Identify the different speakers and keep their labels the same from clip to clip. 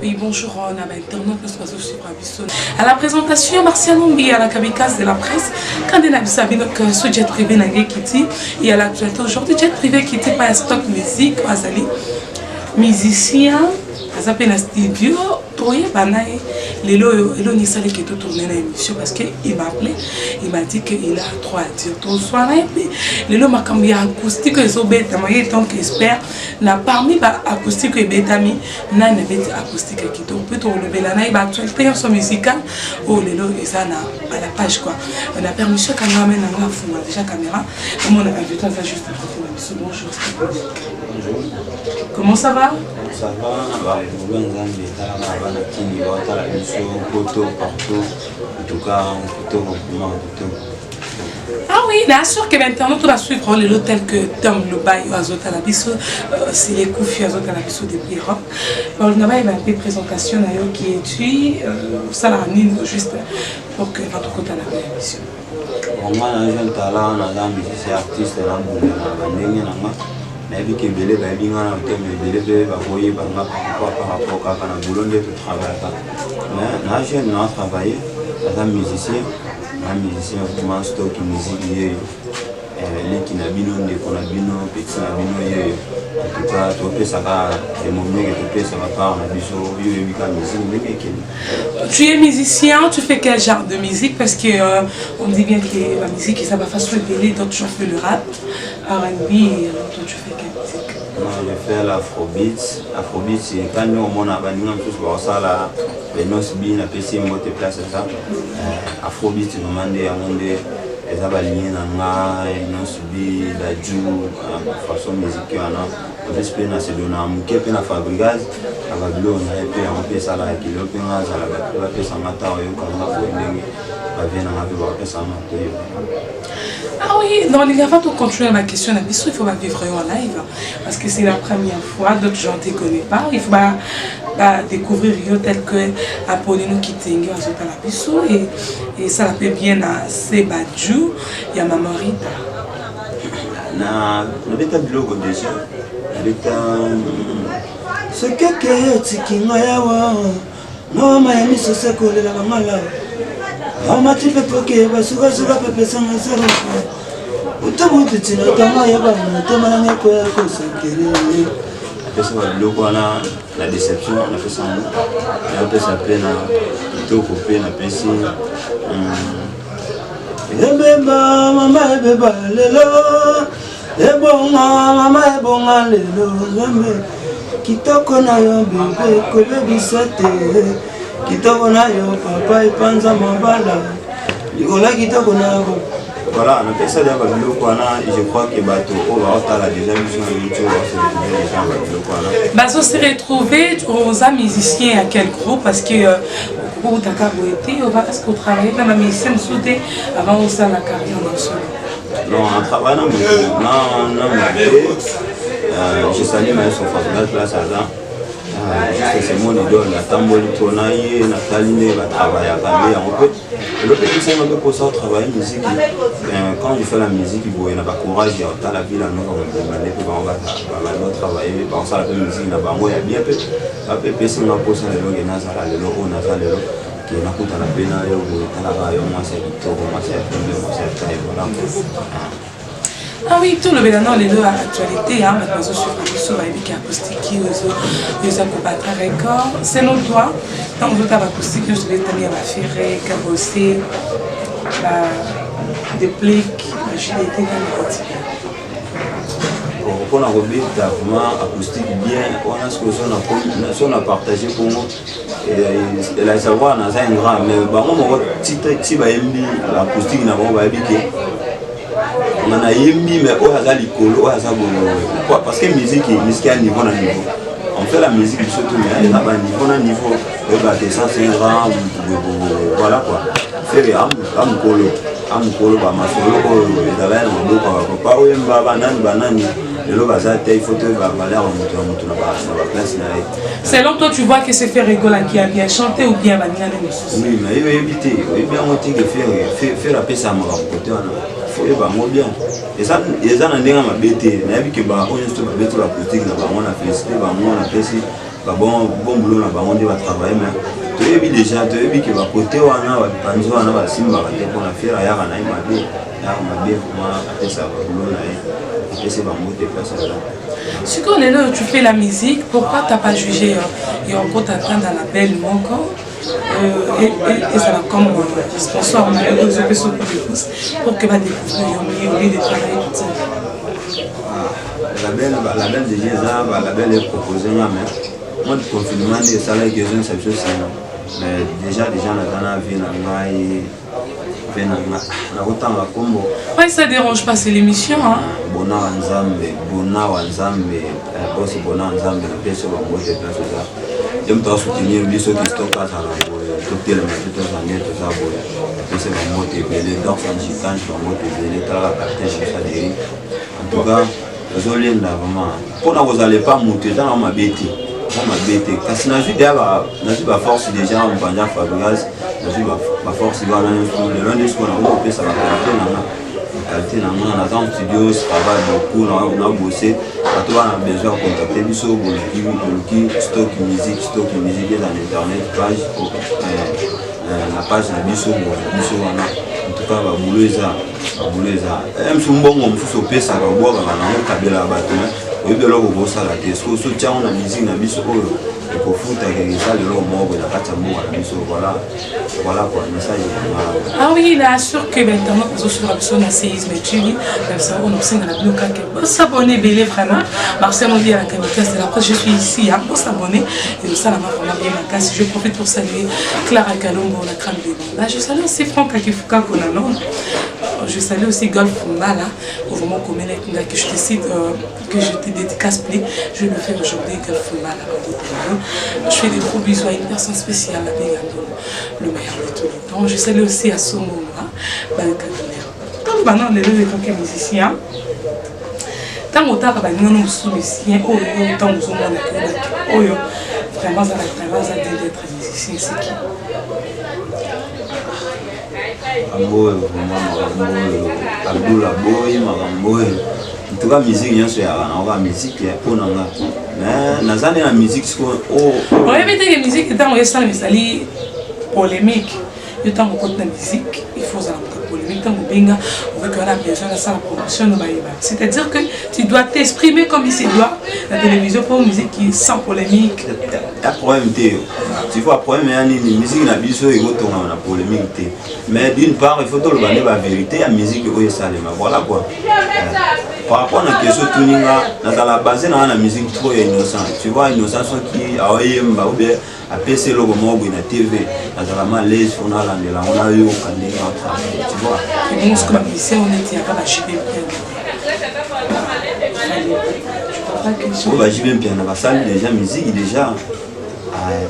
Speaker 1: Oui, bonjour, on a internaute, nous sommes sur biso. À la présentation, Martial Numbi, à la kamikaze de la presse, quand on a vu ça, donc, ce jet privé n'a quitté, et à l'actualité aujourd'hui, jet privé quitté par Stock Music, Azali, musicien, aza mpe na studio toyeba na ye lelo oyo eloni esalaki totourne na émission parce que il m'a appelé, il m'a dit que il a trop à dire. Tozwana ye mpe lelo makambo ya acoustique oyo ezobetama. Ye donc expert na parmi ba acoustique oyo ebetami, nani abeti acoustique ya kitoko, mpe tokolobela na ye baactualité nyonso musicale oyo lelo eza na à la page quoi. Na permission cameraman nango afunga déjà caméra, omona invité aza juste à côté na biso. Bonjour.
Speaker 2: Bonjour.
Speaker 1: Comment ça va?
Speaker 2: Ça va, bakoba Nzambe. Etalaka bana kini baotala biso poto partout. En tout cas, kitoko, vraiment kitoko.
Speaker 1: Ah oui, bien sûr que maintenant tout va suivre lelo tel que Tom Lobai azotala biso, c'est Koufi azotala biso depuis Europe. Bon, on a une petite présentation na yo, qui es-tu, ça nini juste pour que votre côté la émission.
Speaker 2: Nga na jeune talent, naza musicien, artiste, nabunda na bandenge na nga. Nayebi ke ebele bayebi nga na teme, ebele mpe bakoyeba nga par rapport kaka na boulot nde totravaillaka. Mais na jeune na travaille, naza musicien, na musicien vraiment. Stock Musique yeyo, leki na bino, ndeko na bino, petit na bino yeyo. En tout cas, topesaka demo mieke, topesa bapart na biso. Yo oyebi ka musique ndenge ekende.
Speaker 1: Tu es musicien, tu fais quel genre de musique? Parce que on dit bien que la musique, ça va façon télé, donc tu fais le rap, R&B, et alors toi tu fais quelle musique?
Speaker 2: Non, je fais l'afrobeat. Afrobeat, c'est quand nous omona baninga mosusu bakosala benos bi, napesi mbote place eza afrobeat vraiment nde yango nde eza balie na nga, Enos B, Daju, façon musique wana. Opesi mpe na sedona moke mpe na Fabrigaz na babiloko na ye mpe yango mpe esalaka kilo mpe nga azala bato mpe bapesanga ta oyokanga boye ndenge bavie na nga mpe bakopesanga toyeba.
Speaker 1: Ah oui, non, les gars, avant de continuer ma question, la il faut pas vivre en live parce que c'est la première fois, d'autres gens ne te connaissent pas. Il faut pas, bah, découvrir yo tel que Apollino Kitenge azotala biso et ça la fait bien à Sebadju, il y a Maman Rita.
Speaker 2: Na nabeta biloko déjà, nabeta sokeke otiki ngai awa, mama ya miso se kolelaka ngala amati mpe poke basukasuka mpe pesanga zero utobutu tina ntango yeba motema nanga ekoya kosokele. Napesa babiloko wana na déception, napesa yango, napesa mpe na kitoko mpe napesi ebeba mama, ebeba lelo, ebonga mama, ebonga lelo. Nzambe, kitoko na yo bebe kobebisa te, kitoko na yo papa epanza mabala likola kitoko na yo. Voilà, napesa deya babiloko wana. Je crois que bato oyo baotala déjà biso na YouTube base retrouve déjà na babiloko wana.
Speaker 1: Bah, on s'est retrouvé aux musiciens à quel groupe? Parce que okutaka boye te, est-ce que otravaille na bamusicien mosusu te avant osala carrière na solo?
Speaker 2: Non, on travaille na na na moto. Je salue maestro Fabrice Place aza juste, c'est mon idole. Natamboli mpona ye, natali nde batravaillaka nde yango mpe eloko epesanga mpe mposa otravaille musique. Quand je fais la musique boye na bacourage ya otala vila noko mobimba nde mpe bango babandi otravaille, bakosala mpe musique na bango ya bien mpe bape epesinga mposa lelo ke nazala lelo oyo naza lelo, ke nakutana mpe na yo boye. Talaka yo mwasi ya kitoko, mwasi ya pembe, mwasi ya taille, voilà.
Speaker 1: Ah oui, tolobela na lelo ya actualité, hein, bato bazosuivre biso bayebi ke acoustique oyo eza kobattre record. Selon toi, ntango ozotala baacoustique nyonso betami ya baFerre, Kabose, baDeplick, baJDT, nani koti?
Speaker 2: Mpona kobeta vraiment acoustique bien wana, sikoyo so na partage bongo elakisa wana naza ingrat, mais bango moko ti bayembi acoustique na bango, bayebi ke nga nayembi, mais oyo aza likolo, oyo aza boye. Pourquoi? Parce que musique, musique ya niveau na niveau. On fait la musique biso tout, mais eza baniveau na niveau. Oyebaka ça, c'est un grand, voilà quoi. Ferre amokolo, amokolo, bamasolo oyo ezalaki na maboko ya bapapa oyemba, banani banani lelo baza te. Il faut toyeba valeur ya moto na moto na baplace na ye.
Speaker 1: Selon toi, tu vois que c'est Ferre Gola qui a bien chanté ou bien baninga nde mosusu?
Speaker 2: Oui, mais yo oyebi te, oyebi yango te ke Ferre apesa makambo kote wana. Faut oyeba yango bien. Eza eza na ndenge mabe te. Nayebi ke ba oyo nyonso babeti ba acoustique na bango na félicité bango na pesi ba bon bon boulot na bango nde ba travailler, mais toyebi déjà, toyebi ke bakote wana, bapanzi wana basimbaka te mpona Ferre. Ayaka na ye mabe, ayaka mabe vraiment, apesaka baboulot na ye, apesi bango te place aza.
Speaker 1: Sikoyo lelo tu fais la musique, pourquoi t'as pas jugé ya okota ata na label moko, ezala comme sponsor na yo, ozopesa coup de pouce pour que badécouvrir yo mieux au lieu de travailler toute seule?
Speaker 2: Label, balabel déjà eza, balabel eproposé nga, mais mode confinement nde esalaki ezongisa biso nsima. Mais déjà naza na vie na ngai, vie na nga, nakotanga nkombo.
Speaker 1: Ouais, ça dérange pas, c'est l'émission, hein.
Speaker 2: Bona wa Nzambe, bona wa Nzambe, bosi bona wa Nzambe, napesi bango te. Place oza, ye moto asoutenir biso, Christophe azala boye, totelema te, toza nde toza boye. Napesi bango te ebele, donc sanjikange bango te ebele. Talaka capitaine na biso Aderi. En tout cas tozolinda vraiment mpona kozala epa moto. Eza na mabe te, eza mabe te, kasi nazwi deya, nazwi baforce déjà mopanza Fabrigas, nazwi baforce wana nyonso. Lelo nde sikoyo nakoki kopesa baqualité na nga, qualité na nga. Naza en studio, je travaille beaucoup, nabose. Bato bana besoin ya contacter biso, boluki, boluki Stock Music. Stock Music eza na internet, page na page na biso, bozwa biso wana. En tout cas babulo eza, babulo eza mosu, mbongo mosusu opesaka, obwakaka nango, okabelaka bato, oyebi eloko okosala te. Soki so tiango na musique na biso oyo ekofutaka, esala eloko moko boye na kati ya mboka na biso. Voilà, voilà quoi, message yanga.
Speaker 1: Ah oui, là, sûr que maintenant ozosuivre biso na Séisme TV na biso oyo, nakosenga na bino kaka bosabonner ebele vraiment. Marcel Obi à la Kamikaze de la presse, je suis ici, hein. Bosabonner et osalama vraiment bien makasi. Je profite pour saluer Clara Kalombo, la crème de Banda. Je salue aussi Franck Akifuka Konano, je salue aussi Golf Mbala, vraiment komelaki nga, que je décide que je te dédicace plus, je vais le faire aujourd'hui. Golf Mbala, je fais des gros bisous à une personne spéciale, la Bengando, le meilleur de tous les temps. Je salue aussi à Somoma Balkadouner. Maintenant lelo etanke musicien, ntango otaka baninga mosusu musicien oyo, ntango ozomona oyo vraiment aza na talent, aza digne d'être musicien, c'est qui?
Speaker 2: Makambo oyo vraiment, makambo oyo Abdul aboyi, makambo oyo. En tout cas musique nyonso yaka nango musique mpo na nga, mais naza nde na musique sikoyo.
Speaker 1: Oyebi teke musique ntango esalama ezali polémique. Yo ntango okoti na musique, il faut ozala moto polémique. Ntango obenga okoki wana besoin nasala promotion no bayeba, c'est-à-dire que tu dois t'exprimer comme il se doit na télévision pour musique sans polémique.
Speaker 2: Ya problème te, tu vois, problème ya nini? Musique na biso ekotongama na polémique te, mais d'une part il faut toloba nde bavérité ya musique oyo esalema. Voilà quoi. Par rapport na question tuninga, nazala base nanga na musique trop ya Innocent, tu vois. Innocent soki aoyemba ou bien apesi eloko moko boye na TV, nazala ma l'aise, faut nalandela yango, nayoka ndenge atravaille, tu vois.
Speaker 1: Ebongo soki bamusicien oyo neti yaka ba JB,
Speaker 2: Oyo ba JB Mpiana basali déjà musique, déjà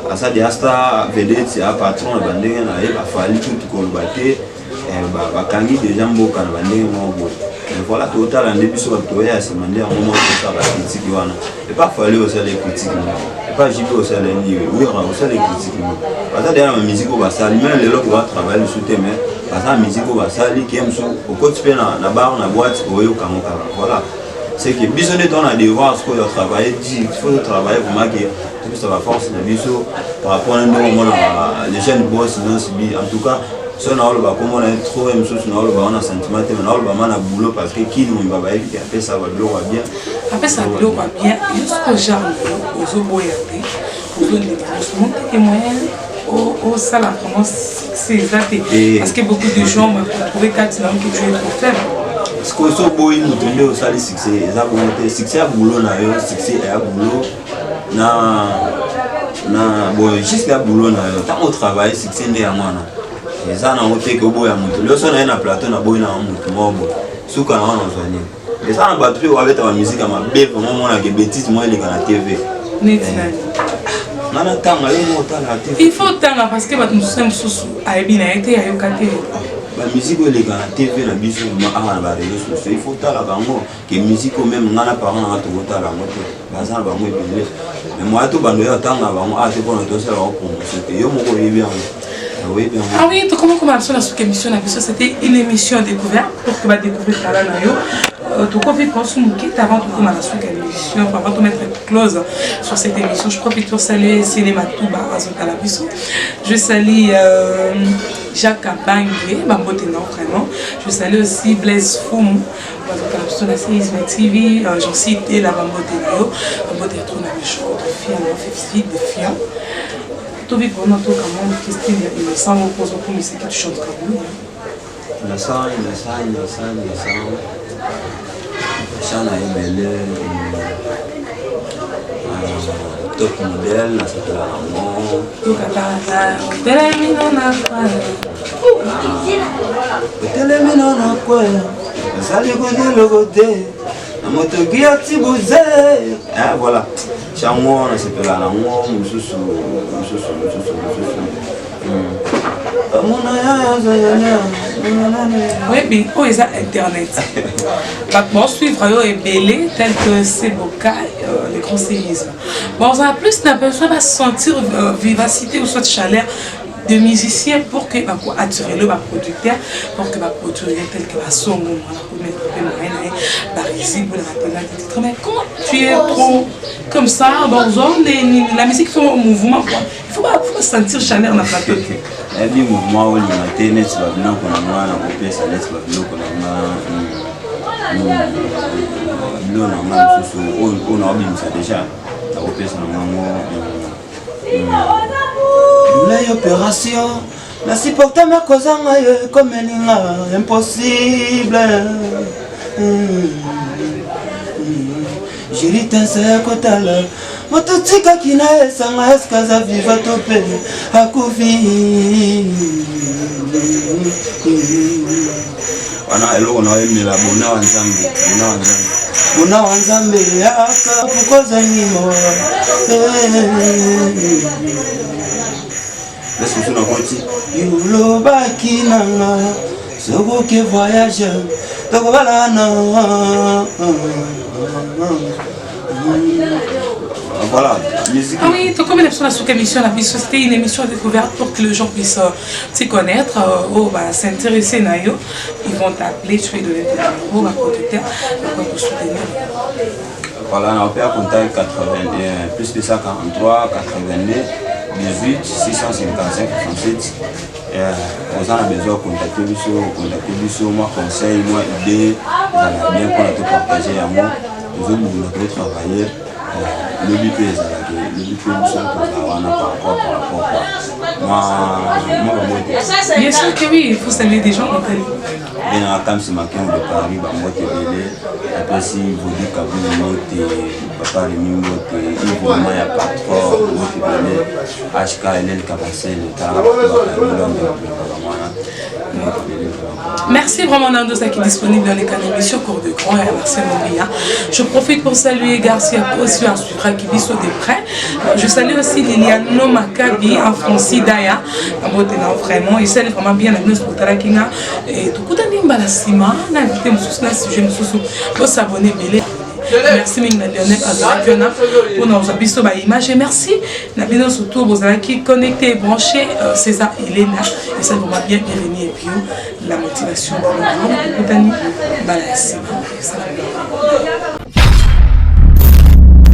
Speaker 2: aza déjà star vedette ya patron na bandenge na ye. Bafali tutu koloba te, bakangi déjà mboka na bandenge moko boye. Mais voilà, totala nde biso bato toya ya nsima nde yango moko tosala critique wana. Epa Fali osala critique moko, epa JB osala nini, Wera osala critique moko. Baza deya na bamusique oyo basali, même lelo ke batravaille lisusu te, mais baza na musique oyo basali ke mosu okoti mpe na bar, na boîte, oyoka yango kaka. Voilà, c'est que biso nde toza na devoir sikoyo ya travailler dur. Il faut travailler vraiment ke topesa baforce na biso par rapport na ndenge omonaka les jeunes boss nyonso bi. En tout cas so naoloba kombo na ye trop, ye mosusu naoloba wana sentiment te, mais naoloba ma na boulot, parce que kini momba bayebi ke apesa babiloko ya bien.
Speaker 1: Apesa biloko ya bien jusqu'au genre ozoboya te, ozondima nyonso monteke moyen osala vraiment succès eza te, parce que beaucoup de gens batrouve kati na que tu es trop faible.
Speaker 2: Parce que so oboyi moto nde osali succès, eza bongo te. Succès ya boulot na yo, succès ya boulot na boye, juste ya boulot na yo. Ntango otravaille, succès nde yango wana. Eza nango te ke oboya moto. Lelo so na ye na plateau, naboyi na motu moko boye, suka na wana ozwa nini? Eza na bato mpe babeta bamusike ya mabe vraiment, omonaka bétise moko eleka na TV.
Speaker 1: Neti nani?
Speaker 2: Nga natanga, yo moko otalaka te.
Speaker 1: Il faut otanga, parce que bato mosusu, mosusu ayebi na ye te, ayoka te.
Speaker 2: Bamusike oyo eleka na TV na biso vraiment awa na baréseau sociaux, il faut otalaka yango ke musique oyo même nga na parent nanga tokotala yango te. Baza na bango ebele, mais moya to bando oyo otanga bango awa te mpona tosala bango promotion te. Yo moko oyebi yango. Oyebi yango.
Speaker 1: Ah oui, tokomi koma biso na suka émission na biso. C'était une émission découverte pour que badécouvrir talent na yo. Tokofi konsu moke avant tokoma na suka émission, avant de mettre close sur cette émission. Je profite pour saluer Sélé Matouba azotala biso. Je salue Jacques Abangue, bambote na vraiment. Je salue aussi Blaise Fumu bazotala biso na Séisme TV. J'en cite la bambote na yo, bambote ya trop na biso fian fifi de fian. Tobi vraiment tokamwa Christine ya Innocent moko ozokumisa que tu chantes comme lui.
Speaker 2: Innocent, Innocent, Innocent, Innocent, chant na ebele, top modèle nasepela nango.
Speaker 1: Tokatala otelemi na
Speaker 2: Otelemi na kwe, ezali kozeloko te na motoki ya tibuze. Voilà, chango nasepela nango. Mosusu, mosusu, mosusu, mosusu. Amona ya.
Speaker 1: Oyebi oyo eza internet, bato baosuivre yo ebele tel que Seboka, le grand séisme. Bon, ozala plus na besoin basentir vivacité ou soit chaleur de musiciens pour que bako attirer le baproducteur, pour que baproduire tel que basongo mwana komettre mpe moyen na ye barisible na batenant titre. Mais quand tu es trop comme ça, bon, la musique faut un mouvement quoi, il faut pas sentir chaleur na plateau te.
Speaker 2: Nayebi mouvement olinga te neti babiloko na nga na kopesa, neti babiloko na nga, biloko na nga mosusu oyo naobimisa déjà, nakopesa na ngango lulai opération na supporte me kozanga yo ekomelinga impossible. Jiri tense ya kotala moto tikaki na esanga, eske aza viva to mpe akufi? Wana eloko na oyembela bona wa Nzambe, bona wa Nzambe, bona wa Nzambe yaka pukozangi mawa. Lesusu nakoti yolobaki nanga sokoke voyage tokobalana. Voilà, musique.
Speaker 1: Ah oui, donc comme la sous émission, la c'était une émission découverte pour que les gens puissent te connaître, oh, bah, s'intéresser na yo. Ils vont t'appeler, tu vas donner tes numéros, bah, producteur, donc pour soutenir.
Speaker 2: Voilà, on peut contact 81 plus 243 82 18 655 67. Oza na besoin contacter biso, contacter biso. Mwa conseil, mwa idée ezala bien mpona topartage yango. Tozobunda, totravailler. Lobi mpe ezalaki, lobi mpe biso tozala wana par rapport quoi, mwa bambote.
Speaker 1: Bien sûr que oui, il faut saluer des gens en télé.
Speaker 2: Bengaka Kamsi Makengo de Paris, bambote ebele. Apesi Vodi Kabulu mbote, papa Remi mbote, Ivoma ya patron mbote ebele, HK Elel Kabasele talaka bato bakangi Londres bamwana mbote ebele vraiment.
Speaker 1: Merci vraiment Nando qui est disponible dans les canaux émission Cours de Grand et Marcel Mombia. Je profite pour saluer Garcia Kosio, un suivra qui vit de près. Je salue aussi Liliano Maccabi, en Francis Daya. Vraiment, il salue vraiment bien la news pour Talakinga. Et tout coup, mbala nsima na invité mosusu na sujet mosusu. Bosabone ebele. Merci mingi na Lionel azalaki wana mpona kozwa biso baimage et merci na bino surtout bozalaki connecté, branché. César Elena esali vraiment bien, Irénie et Pio, la motivation. Okutani mbala ya nsima. Esala.